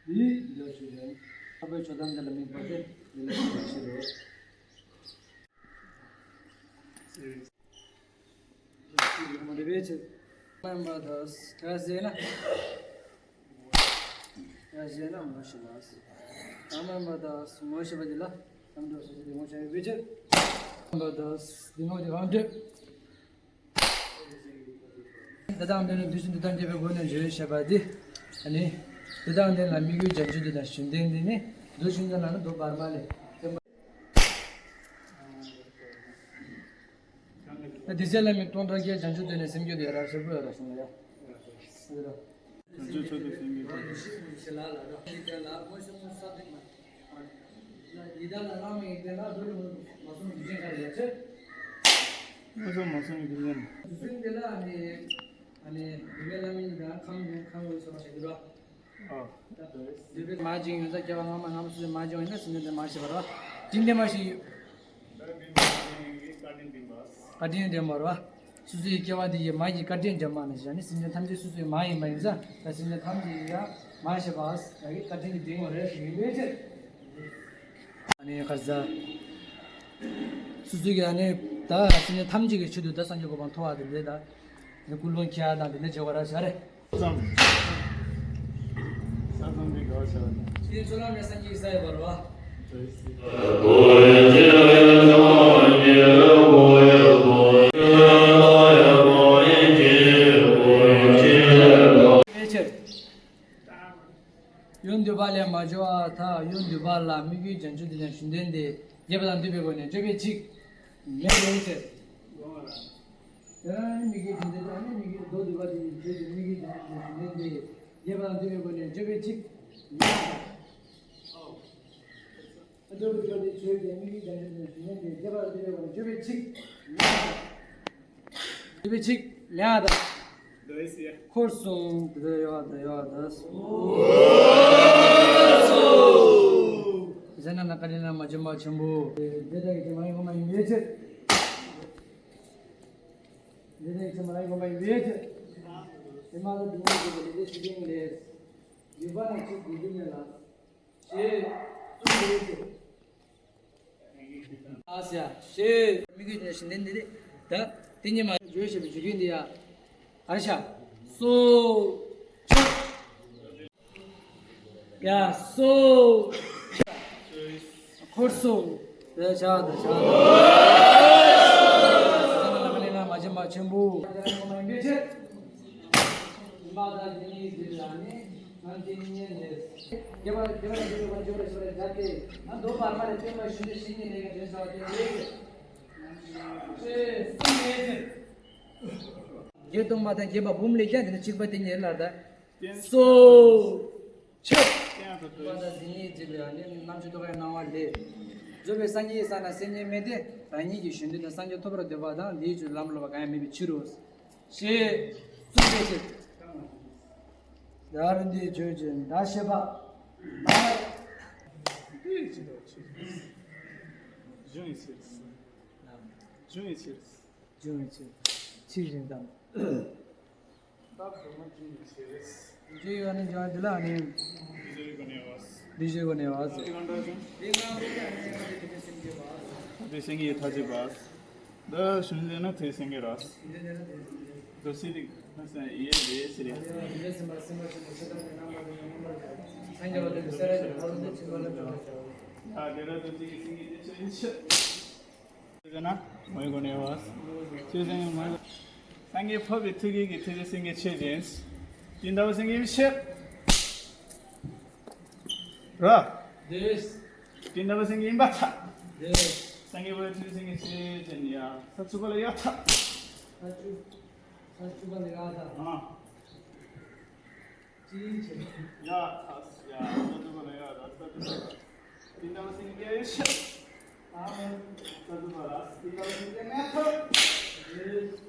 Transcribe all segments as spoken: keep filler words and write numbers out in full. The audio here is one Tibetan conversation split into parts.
འདི་འདི་ལ་ཞུ་ཡང་། ཁ་པའི་ཆོ་ཐམ་འདི་ལ་མིག་པ་སྟེ་འདི་ལ་ཞུ་ཡང་ཞེས་རོ། མ་རེད་པས་ཆེ། མ་ཡིན་པ་དང་ག་ཟེར་ན། ག་ཟེར་ན་ངོ་ཤེས་པ། ཨ་མ་མ་དང་ངོ་ཤེས་པ་འདི་ལ་ནམ་འགྲོ་ས་ཅི་འདི་ངོ་ཤེས་པའི་ཆེ། མ་དང་འདི་ངོ་འདི་གང་འདྲ། ད་ལྟ་འདི་ནི་དུས་ཆེན་འདི་དང་འབྲེལ་བའི་སྒོ་ནས་བརྗོད་བྱས་པ་འདི། ཨ་ནི། འདི་དང་འདི་ལ་དམིགས་ཡུལ་བྱང་ཆུབ་འདི་དང་ཞུན་ལྡན་འདི་ནི་རྡོ་ཞུན་ལྡན་ལ་ནི་རྡོ་བར་མ་ལས། ད་འདི་ཚེ་ལ་མི་སྟོང་ཕྲག་བརྒྱད་བྱང་ཆུབ་འདི་ནི་སེམས་རྒྱུད་དེ་རབ་ཤེས་པོ་ཡ་རབ་ཤེས་ལ་ཡ། བྱང་ཆུབ་མཆོག་ཏུ་སེམས་རྒྱུད་དེ། མངོན་སུམ་མ་སོང་གི་དེ་ལ་ནི་ཨ་ནི་བུད་མེད་བླ་མ་ཡིན་ན་ཁམས་ནི་ཁམས་འོད་ཚོར་བ་ཞིག་འདུག་ར། ཨ། མ་བྱིན་ཡོད་ས་སྐྱེ་བ་སྔ་མ་སྔ་མ་སུ་མ་བྱིན་ཡོད་ན་སེམས་ཅན་དེ་མ་ཤེས་པ་ར། བྱིན་དེ་མ་ཤེས་ཡོད། བཀའ་དྲིན་དྲན་པ་རེད་བ། སོ་སོའི་སྐྱེ་བ་འདི་ཡི་མ་ཡི་བཀའ་དྲིན་དྲན་པ་ནི་བྱས་ནས་སེམས་ཅན་ཐམས་ཅད་སོ་སོའི་མ་ཡིན་པ་ཡིན་ཙང་ད་སེམས་ཅན་ཐམས་ཅད་ཡི་ཡང་མ་ཤེས་པ་ཡ་གི་བཀའ་དྲིན་གྱི་དྲིན་འོ་རེད་ཞུ་ཡིན་པའི་ཕྱིར། ཨ་ནི་ཁར་ས། སོ་སོའི་གི་ཨ་ནི་ད་སེམས་ཅན་ཐམས་ཅད་ཀྱི་ཆེད་དུ་ད་སངས་རྒྱས་གོ་འཕང་ཐོབ་པ་དེ་འདྲས་ད། ནི་ཀུན་སློང་ཁྱེར་དང་དེ་འདྲས་བྱེད་དགོས་ར་ཤ་རེད། ཙམ། ས་ཙམ་གྱི་དགའ་བ་བྱ་བ་དང་། དེ་ཚོ་ལ་ནི་སངས་རྒྱས་ས་ཡི་བར་བ། ཕལ་ཆེར། ཡུལ་འདོད་པ་ལས་མ་བྱུང་བ་དག་ཡུལ་འདོད་པ་ལ་དམིགས་ཡུལ་བྱང་ཆུབ་འདི་ལ་ཞུན་ལྡན་ཏེ་རྒྱས་པ་དང་བསྡུས་པའི་སྒོ་ནས་བརྗོད་པའི་ཚིག་ལན་རེ་ཆེར། དེ་རང་དམིགས་ཡུལ་དེ་འདྲ་དང་ནི་དམིགས་ཡུལ་མདོ་སྡུད་པ་དེ་ཡི་ཆོས་ཀྱི་དམིགས་ཡུལ་དེ་ཞུན་ལྡན་ཏེ་རྒྱས་པ་དང་བསྡུས་པའི་སྒོ་ནས་བརྗོད་པའི་ཚིག་ལན་དང་། ཨ་མདོ་སྡུད་པ་དེ་ཆོས་ཀྱི་དམིགས་ཡུལ་དེ་འདྲ་དང་ཞུན་ལྡན་ཏེ་རྒྱས་པ་དང་བསྡུས་པའི་སྒོ་ནས་བརྗོད་པའི་ཚིག་ལན་དང་། བརྗོད་པའི་ཚིག་ལན་དང་། འཁོར་གསུམ་དེ་ལྟར་ཡོད་དེ་ཡོད་དེ། ཟེར་ན་ན་ཀ་ནི་ན་མ་བྱིན་པ་ཆེན་པོ། དེ་ལྟར་གྱི་མ་ཡིན་ཁོ་མ་ཡིན་པའི་ཕྱིར། དེ་ལྟར་གྱི་མ་ཡིན་ཁོ་མ་ཡིན་པའི་ཕྱིར། དེ་མ་ལ་འདུག་ནས་འདུག་པ་ལས་དེ་ཞིག་ཡིན་ལས། ཡོད་པ་ན་ཅིག་དགོས་རྒྱུ་མེད་ལ། ཞེས་གསུངས་པའི་ཕྱིར། ཨ་སི་ཡ། ཞེས་དམིགས་ཡུལ་ནས་ཞིང་ལྡན་འདི་རེད། ད་དེ་ཉིད་མ་བརྗོད་ཞེས་པའི་བརྗོད་ཀྱི་འདི་ཡ། ཨ་རི་ཤ། སོ། ཆ། ཡ་སོ། འཁོར་སོ། དེ་ཆ་དེ་ཆ། ལ་ལ་མ་བྱིན་པ་ཆེན་པོ། བརྒྱད་སྟོང་པ་དང་བརྒྱད་པ་འབུམ་ལས་ཀྱང་དེ་ནི་གཅིག་པ་དེ་ཉིད་ལ་ད། སོ། ཆོས། སྟོང་པ་དང་དེ་ཉིད་ཀྱི་ལས་ནི་རྣམ་དཔྱོད་རྟོག་གེའི་སྣང་བ་ལས། རྫོགས་པའི་སངས་རྒྱས་ས་ན་སེམས་ཉིད་མེད་དེ། རང་ཉིད་ཀྱི་གཞན་དོན་དང་སངས་རྒྱས་ཐོབ་པར་འདོད་པ་དང་དེའི་ཆོས་ལམ་ལོག་པ་གང་ཡང་མེད་པའི་ཕྱིར་རོ། ཞེས་གསུངས་པའི་ཕྱིར། ཡར་འདི་ཆོས་ཅན་ད་ཤེས་པ། ལ། འདི་ཡི་ཕྱིར་དང་ཆོས་ཅན། གཞུང་ཡི་ཕྱིར། གཞུང་ཡི་ཕྱིར། གཞུང་ཡི་ཕྱིར། ཕྱིར་བཞིན་དང་། སྟབས་སྒྲོལ་མ་གཅིག་གི་ཆེད་རེད། འདི་ཡོད་ནི་འཇོག་འདི་ལ་ནི། འདི་བཞིན་གོ་ནས་བ། འདི་བཞིན་གོ་ནས་བ། འདི་གང་འདྲ་བྱུང་། འདི་སེང་གེའི་ཐ་ཆད་པ། འདི་གཞུང་འདི་ན་དེ་སེང་གེ་ར། འདི་སི་རིག་ན་སེང་ཡེ་ཡེ་སི་རིག་ཡ་དེ་ར་དུ་ཅི་སེང་གེ་དེ་ཆེ་ཡིན་ཆེ། ཟེར་ན་མོའི་སྒོ་ནས་བ། སངས་རྒྱས་འཕགས་པའི་ཐུགས་ཀྱི་ཐུགས་རྗེ་སེང་གེ་ཆོས་ཅན། དེ་འདྲ་བ་སེང་གེ་ཡིན་ཕྱིར། ར། དེ་འདྲ་བ་སེང་གེ་ཡིན་པར་ཐལ། སངས་རྒྱས་འཕགས་པའི་ཐུགས་རྗེ་སེང་གེ་ཆོས་ཅན་ཡ། ས་བཅུ་པ་ལ་ཡ་ཐལ། ས་བཅུ་པ་ལ་ཡ་ཐལ། ཨ། ཅི་ཡིན་ཕྱིར། ཡ་ཐལ་ཡ། ས་བཅུ་པ་ལ་ཡ་ཐལ། ས་བཅུ་པ་ལ། དེ་འདྲ་བ་སེང་གེ་ཡོད་ཕྱིར། ས་བཅུ་པ་ལ། དེ་འདྲ་བ་སེང་གེ་མེད་ཐལ།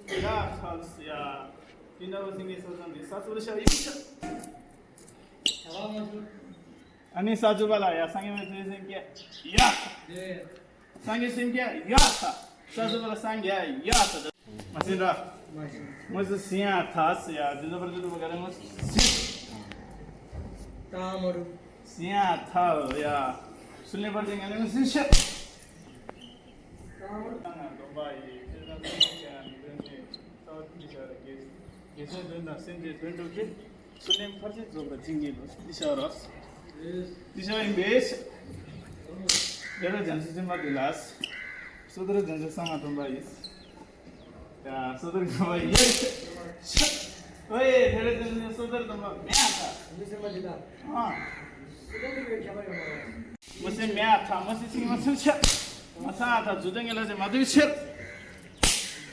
ཡ་ཐལ་ཡ། དེ་འདྲ་བ་སེང་གེ་ས་བཅུ་པ་ལ་ཡ་ས་བཅུ་པ་ལ་ཤར་ཡོད་ཕྱིར། ཨ་ནི་ས་བཅུ་པ་ལ་ཡ་སངས་རྒྱས་པའི་ཐུགས་སེང་གེ་ཡ། སངས་རྒྱས་སེང་གེ་ཡ་ས། ས་སུ་པ་ལ་སངས་རྒྱས་ཡ་ས། མ་སེང་ར། མ་སེང་ར། མ་སེང་སེང་ཡ་ཐ་སི་ཡ། དེ་ཚོ་བར་དུ་བ་ག་རེ་མ་སེང་། ད་མ་རུ། སེང་ཡ་ཐ་ཡ། སུ་ལེ་བར་དུ་ང་ལེ་མ་སེང་ཤ། ད་མ་རུ། ང་སྡོམ་པ་ཡི་ཁྱེད་རང་ཚོ་ཅང་མི་འདོན་ནས་ད་འདི་ཆ་ར་གེ་གེ་སར་དོན་དང་སེམས་ཅན་དོན་གྲུབ་ཀྱི། བསོད་ནམས་ཕར་ཕྱིན་རྫོགས་པར་བྱིན་གྱིས་རློབས། འདི་ཤར་རོ། འདི་ཤར་ཡིན་པས། དེ་ལ་བྱང་ཆུབ་སེམས་དཔའ་དེ་ལ། སོ་ཐར་བྱང་ཆུབ་གསང་སྔགས་སྡོམ་པ་ཡིས། ཡ་སོ་ཐར་སྡོམ་པ་ཡིས། ཨོ་ཡེ་དེ་ལ་བྱང་ཆུབ་སོ་ཐར་སྡོམ་པ་མེད་ཨ་ད། བྱང་ཆུབ་སེམས་དཔའ་དེ་ལ། ཨ། སོ་ཐར་སྡོམ་པའི་ཁྱད་པར་ཡོད་མ་རེད། མ་སེང་མེད་ཨ་ད། མ་སེང་ཚིག་མ་ཚུགས་ཆེ། མ་ཚང་ཨ་ད་རྫུ་འཕྲུལ་ངན་ལ་ཞེས་མ་འདུས་ཕྱིར།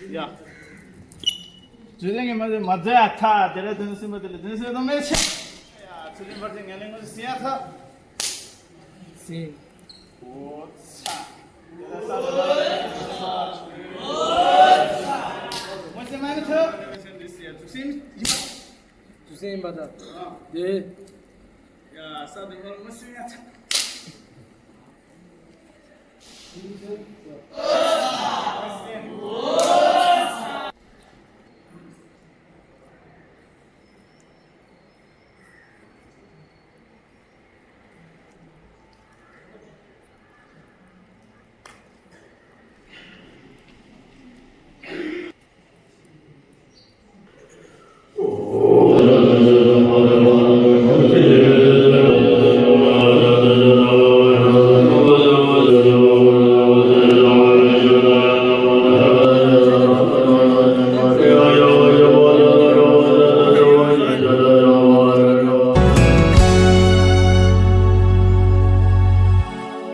ཡ། ཇོ་ལེན་གྱི་མ་དེ་མ་རྫ་ཡ་ཐ། དེ་ལ་དོན་སེམས་པ་དེ་ལ་དོན་སེམས་དང་མེད་ཆེ། ཡ་ཚུལ་ལེན་པར་དེ་ངན་ལེན་ངོ་ཟིན་ཡ་ཐ། ཟིན། འོ་ཚ། དེ་ལ་ས་དོ་མ་ཚ། ངོ་ཟིན་མ་ནི་ཐ། དེ་ལ་སེམས་དེ་སི་ཡ་ཚུལ་སེམས་ཡིན་པ། ཚུལ་སེམས་ཡིན་པ་ད། དེ། ཡ་ས་དོ་མ་ངོ་ཟིན་ཡ་ཐ།